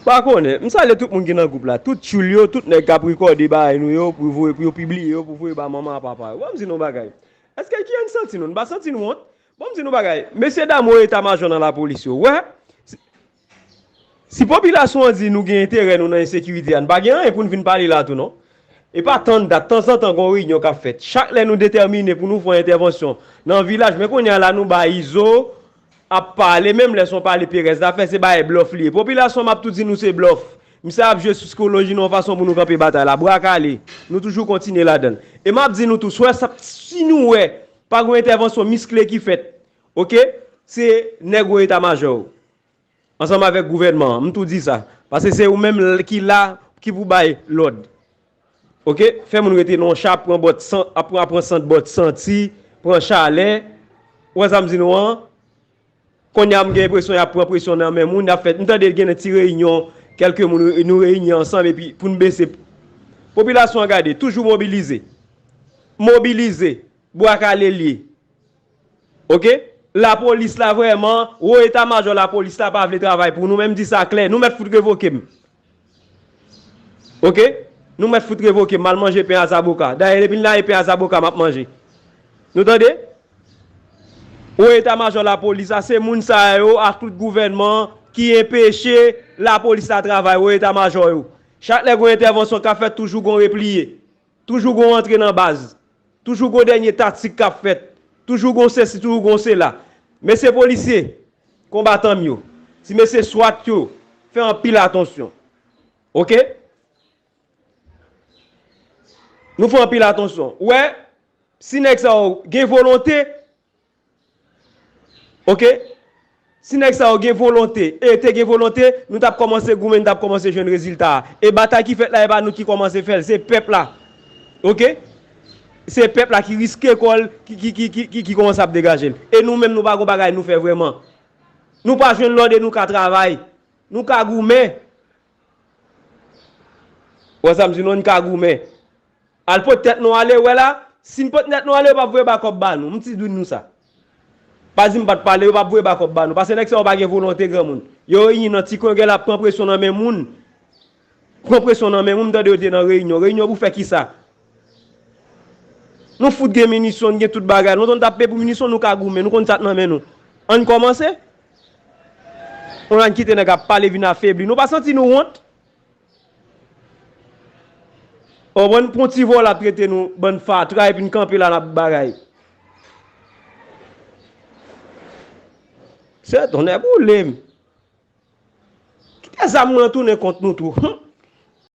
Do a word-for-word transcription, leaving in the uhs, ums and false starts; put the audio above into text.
Pa konnen, m salye tout moun ki nan gwoup la, tout tchoul yo, tout nèg k ap rekòde bagay nou yo, pou voye, pou yo pibliye yo, pou voye ba manman a papa yo. Ban m di nou bagay. Èske ki jan n santi nou? Nou pa santi nou wont? Ban m di nou bagay. Mesye dam wo eta majò nan lapolis yo, wè, si, si popilasyon an di nou gen enterè nou nan ensekirite a, n pa gen anyen pou n vin pale la tou non. E pa tann dat, tanzantan gon reyinyon k ap fèt. Chak lè nou detèmine pou nou fè yon entèvansyon nan vilaj, men kounye a la nou bay Izo, ap pale, menm lè se yon pale perèz l ap fè, se bagay blòf li ye. Popilasyon, m ap tou di nou se blòf. Misye ap jwe sou sikoloji nou yon fason pou nou kanpe batay la. Bra kale. Nou toujou kontinye ladan l. E m ap di nou tou, swè sa, si nou wè pa gen entèvansyon miskle ki fèt, oke, se nèg wo eta majò yo. Ansanm avèk gouvènman an, m tou di sa. Paske se ou menm l- ki la, ki pou bay lòd. Oke? Fè moun rete nan yon cha, ap pran bòt san, ap pran, ap pran sant bòt santi, pran chalè. Ou wè sa m di nou an? Kounye a m gen enpresyon y ap pran presyon nan men moun, y ap fè, m tande gen ti reyinyon, kèlke moun, nou reyini ansanm epi pou n bese. Popilasyon an gade, toujou mobilize. Mobilize. Bwa kale l ye. Oke? Lapolis la vrèman, wo eta majò lapolis la pa vle travay pou nou, men m di sa klè, nou mèt fout revoke m. Oke? Nou mèt fout revoke m, m al manje pen a zaboka. Dayè, depi n lage pen a zaboka, m ap manje. Nou tande? Wo eta majò lapolis la, se moun sa yo ak tout gouvènman an ki enpeche lapolis la travay, wo eta majò yo. Chak lè gon entèvansyon k ap fèt, toujou gon repliye. Toujou gon antre nan baz. Toujou gon dènye taktik k ap fèt. Toujou gon sesi, toujou gon sela. Mesye polisye, konbatan m yo, ti mesye swat yo, fè anpil atansyon. Oke? Nou fè anpil atansyon. Ou wè, si nèg sa yo gen volonte, oke? Si nèg sa yo gen volonte, e te gen volonte, nou t ap kòmanse goumen, nou t ap kòmanse jwenn rezilta a. E batay ki fèt la, e pa nou ki kòmanse fè l, se pèp la. Oke? Se pèp la ki riske kò l, ki, ki, ki, ki, ki, ki kòmanse ap degaje l. E nou menm, nou pa gon bagay nou fè vrèman. Nou pa jwenn lòd e nou ka travay. Nou ka goumen. Ou wè sa m di nou, nou ka goumen. Al pot tèt nou ale, wè la, si n pot tèt nou ale, yo p ap voye bakòp ba nou. M ti di nou sa. Pa di m pa t pale, yo p ap voye bakòp ba nou. Paske nèg sa yo pa gen volonte granmoun. Yo reyini nan ti kwen, gen l ap pran presyon nan men moun. Pran presyon nan men moun, m tande yo te nan reyinyon. Reyinyon pou fè kisa? Nou fout gen minisyon, n gen tout bagay. Nou t ap peye pou minisyon, nou ka goumen, nou konn sa k nan men nou. Ann kòmanse. Ann kite nèg ap pale vin afebli. Nou pa santi nou wont? Ou konprann, pou yon ti vòlè ap trete nou bann fatra epi n kanpe la n ap bagay. Se tonnè boule m. Kite zam mwen an tounen kont nou tou. Hum.